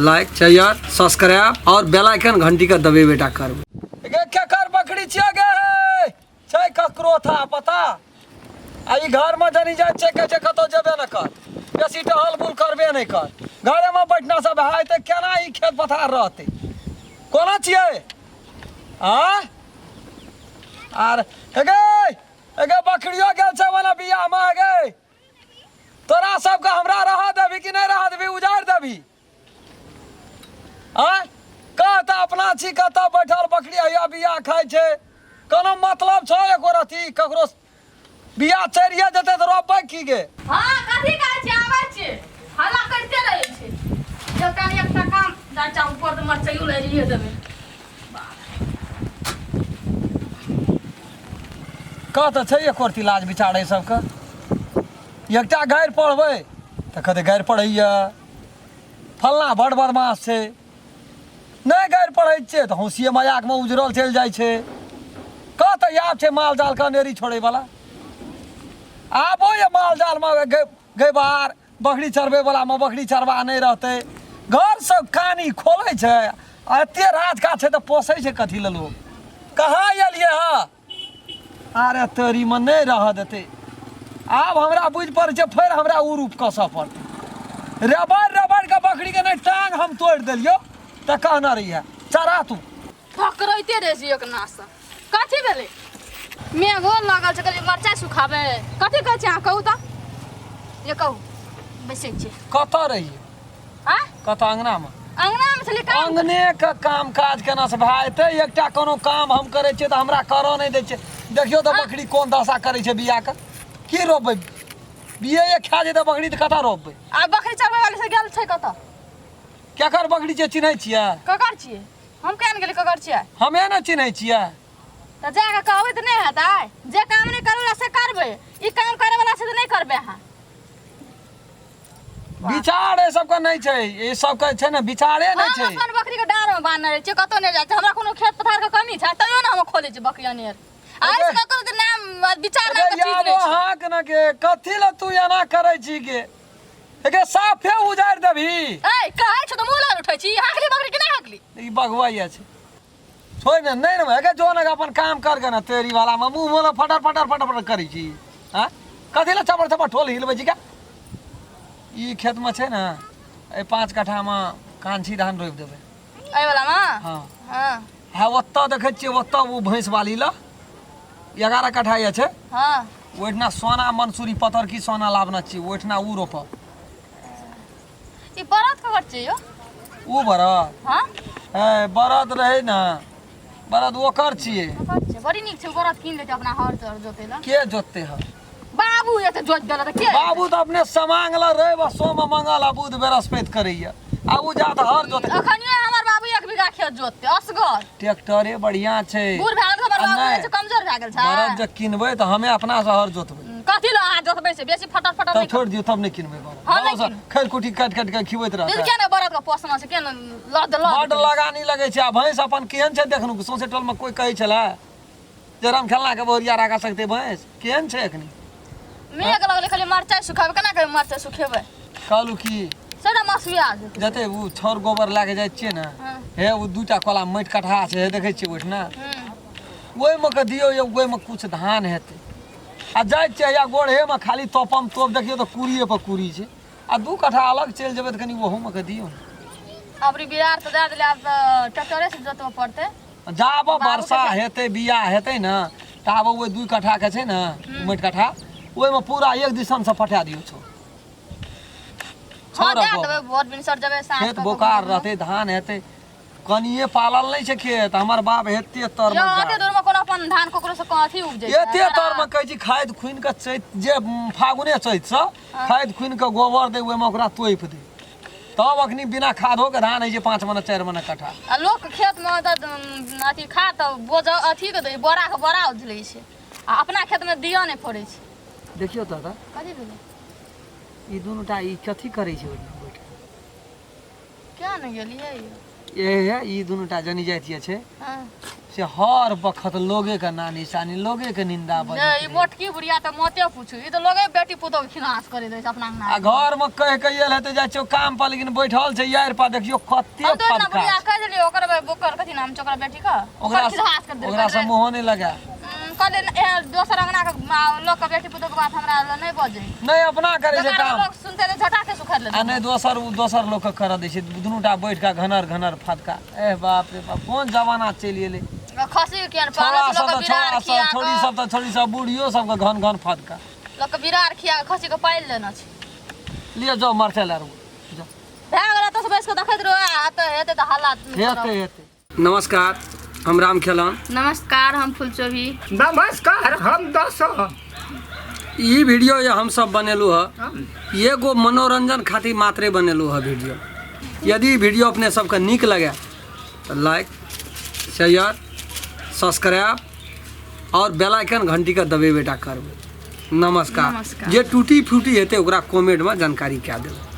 Like share subscribe और बेल icon घंटी के दबेबे टा करबै। गे केकर बकरी छियै गे? छै ककरो था पता? आ ई घरमे जनी जाइ छै, कहै छै कतहु जेबे नहि कर, बेसी टहल बुल करबे नहि कर, घरेमे बैठना सब भए जेतै। केना ई खेत पथार रहतै? कोना छियै? आँय आर हे गे, हे गे, बकरियो गेल छै ओना बियाहमे। हे गे, तोरा सबके हमरा रहऽ देबही कि नहि रहऽ देबही? उजाड़ि देबही? आँय, कह तऽ, अपना छी कतऽ बैठल बकरी हैया बिया खाइ छै। कोनो मतलब छौ एको रत्ती? ककरो बिया चढ़िए जेतै तऽ रोपबै की गे? हाँ, कथी कहै छी? आबै छी। हल्ला करिते रहै छी। एकटा ने एकटा काम जाइ छै ऊपर तऽ मरचाइयो लए लिए देबै। कह तऽ, छै एको रत्ती लाज विचार एहि सबके? एकटा गारि पढ़बै तऽ कहतै गारि पढ़ैया फल्लाँ, बड़ बदमाश छै। नहि गारि पढ़ै छियै तऽ हँसिए मजाकमे उजरल चलि जाइ छै। कह तऽ, आब छै माल जालके अनेरी छोड़ैवला? आबो ये माल जालमे गैबार बकरी चरबैवलामे बकरी चरबा नहि रहतै। घरसँ कानी खोलै छै आ एते राज काज छै तऽ पोसै छै कथी लए लोक? कहाँ एलियै हँ? अरे तोरीमे नहि रहऽ देतै आब। हमरा बुझि पड़ै छै फेर हमरा ओ रूप कसऽ पड़तै। रबड़ रबड़ के बकरीके नहि टांग हम तोड़ि देलियौ तऽ कहने रहियै चरा तू। फकरैते रहै छी एक नासँ। कथी भेलै? मेघो लागल छै, कहलियै मरचाइ सुखाबै। कथी कहै छी अहाँ? कहू तऽ, जे कहू, बैसै छी। कतऽ रहियै? आ कतऽ? अङ्गनामे? अङ्गनामे छलियै काम। अङ्गने के काम काज केना से भए जेतै? एकटा कोनो काम हम करै छियै तऽ हमरा करऽ नहि दै छै। देखियौ तऽ बकरी कोन दशा करै छै बियाके। की रोपबै? बिये खा जेतै बकरी तऽ कतऽ रोपबै? आ बकरी चरबै वाली से गेल छै कतऽ? केकर बकरी छै, चिन्है छियै? ककर छियै? हम केना गेलियै ककर छियै? हमे ने चिन्है छियै। तऽ जाके कहबै तऽ नहि हेतै? जे काम नहि करैवला से करबै, ई काम करैवला छै तऽ नहि करबै अहाँ। विचार एहि सबके नहि छै, ई सबके छै ने विचारे नहि हम छै। अपन बकरी के डाँर में बान्हने रहै छियै, कतौ नहि जाइ छै। हमरा कोनो खेत पथार के कमी छै? तैयो ने हम खोलै छियै बकरी अनेर। आ अरे- एहि ककरो तऽ नाम विचार नाम के चीज अरे नहि छै। हाँक न गे, कथी लए तू एना करै छी गे? एके साफे उजाड़ि देबही। ए, कहै छौ तऽ मुँह लग उठै छी। हाँकली बकरी कि नहि हाँकली? ई बगवैया छै, छोड़ ने। नहि ने, एके जो ने अपन काम कर के ने। तेरी वाला में मुँह मोला फटर फटर फटर फटर करै छी। हाँ, कथी लए चपर चपर ठोल हिलबै छी? का ई खेतमे छै ने, एहि 5 कट्ठामे कांछी धान रोपि देबै। एहि वाला मे? हँ। हँ। हँ, ओतऽ देखै छियै, ओतऽ ओ भैंस वाली लग 11 कट्ठा ये छै। ओहिठिना सोना मंसूरी पतर की सोना लाबना छियै, ओहिठिना ओ रोपब। ई बरद ककर छियै यौ? ओ बरद? हँ। हे, बरद रहै ने, बरद ओकर छियै। ककर छियै? बड़ी नीक छै बरद, कीन लेतै अपना हर तर जोतै लए। के जोतते हर? बाबू एते जोत देलक तऽ के? बाबू तऽ अपने समांग ल रवि आ सोम आ मंगल आ बुध बृहस्पति करैया आ ओ जात हर जोतै। अखनियो हमर बाबू 1 बीघा खेत जोतते असगर। ट्रैक्टरे बढ़िया छै। बूढ़ भए गेल हमर आ बाबू। नहि। छै, कमजोर भए गेल छै। बरद जे किनबै तऽ हमे अपना से हर जोतबै। कथी लए अहाँ जोतबै से बेसी फटर फटर तब नहि छोड़ि दियौ, तब नहि किनबै बरद। हँ, नहि बरद सँ किनबै। खैर कुटी काटि काटि के खिबैत दीदी रहतै। के ने बरद के पोसना छै, के ने लद लद बड लगानी लगै छै। आ भैंस अपन केहन छै देखनु? सौंसे टोल में कोई कहै छलै जे राम खेलना के बहुरिया राखा सकते? भैंस केहन छै एखनी? मेघ लगलै, खाली मरचाइ सुखाबै। केना के मरचाइ सुखेबै? कहलू की, सभटा मसुआ जेतै। जते ओ छाउर गोबर लए के जाइ छियै ने, हे ओ दूटा कोला माटि कटहा छै, हे देखै छियै ओहिठिना, ओहिमे के दियौ यौ, ओहिमे कुछ धान हेतै। आ जाइ छियै या गोढ़ेमे खाली तोपम तोप, देखियौ तऽ कुड़िए पर कुड़ी छै। आ 2 कट्ठा अलग चलि जेबै तऽ कनि ओहूमे के दियौ ने। अबरी बिरार तऽ दए देलै, आब तऽ ट्रैक्टरे से जोतबऽ पड़तै। जाब बाबू वर्षा के- हेतै, बिया हेतै ने, ताब ओहि 2 कट्ठाके छै ने माटि कट्ठा, ओहिमे पूरा एक दिसन से पटा दियौ छौ। हँ, छौ दए गोबर। देबै, भोर भिनसर जेबै साँझ खेत कऽ कऽ बोकार घुमबै। रहतै, धान हेतै। कनिए पालल नहि छै खेत, हमर बाप एते तर यौ, मे एते दूर मे कोनो अपन धान ककरो से अथी उपजै छै? एते तर मे कहै छी, खाद खुनि कऽ चैत जे फागुने चैत से खाद खुनि कऽ गोबर दे, ओहिमे ओकरा तोपि दे, तब अखनी बिना खादो के धान होइ छै 5 मने 4 मने कट्ठा। आ लोक के खेत मे तऽ अथी खाद तऽ बोझ अथी के दै, बोरा के बोरा उझलै छै, आ अपना खेत मे दिअ नहि पड़ै छै। देखियौ तऽ कथी भेलै? ई दुनू टा ई कथी करै छै ओहिमे बैठ कऽ? किया ने गेलियै यौ? ए हे, ई दुनू टा जनी जातिया छै। से हर बखत लोगे के नानी सानी लोगे के निंदा ने बजैत ई मोटकी बुढ़िया तऽ मते पूछू ई तऽ लोगे बेटी पुतोह के खिनास करि दै छै अपना अंगना आ घर में कह के आयल हेतै जाइ छियौ काम पर लेकिन बैठल छै यार पा देखियौ कते हम तो इतना फदका बुढ़िया कहि देलियै ओकर ओकर कथी नाम छै ओकरा बेटी के ओकरा ओकर खिनास कर देलकै ओकरा से मुँहो नहि लगा कहले दोसर अंगना के लोग के बेटी पुतोह के बात हमरा लग नहि बजै नहि अपना करै छै बेकार काम लोग सुनते तऽ झटा के सुखर आ लेतै नहि दोसर ओ दोसर लोकके करऽ दै छै दुनू टा बैठ कऽ घनर घनर फदका एह बाप रे बाप कोन जमाना चलि एलै खसी के छोड़ा पालस सब लोग तऽ के छोड़ा बिरार सब खिया छोड़ी कऽ सब तऽ छोड़ी सब बूढ़ियो सबके घन घन फदका लोग के बिरार खिया कऽ खसी के पालि लेना छै लिअ जाउ मरचाइ लए जाउ भए गेल तऽ बैस कऽ देखैत रहू आ तऽ हेतै तऽ हालात हेतै हेतै नमस्कार हम राम खेलन नमस्कार हम फुलचोभी नमस्कार हम दस ई वीडियो ये हम सब बनेलू है एगो मनोरंजन खातिर मात्रे बनेलू है वीडियो यदि ई वीडियो अपने सबके नीक लगे तो लाइक शेयर सब्सक्राइब और बेल आइकन घंटी के दबेबे टा करबै नमस्कार नमस्कार। जे टूटी फूटी हेतै ओकरा कमेंटमे जानकारी कए देबै।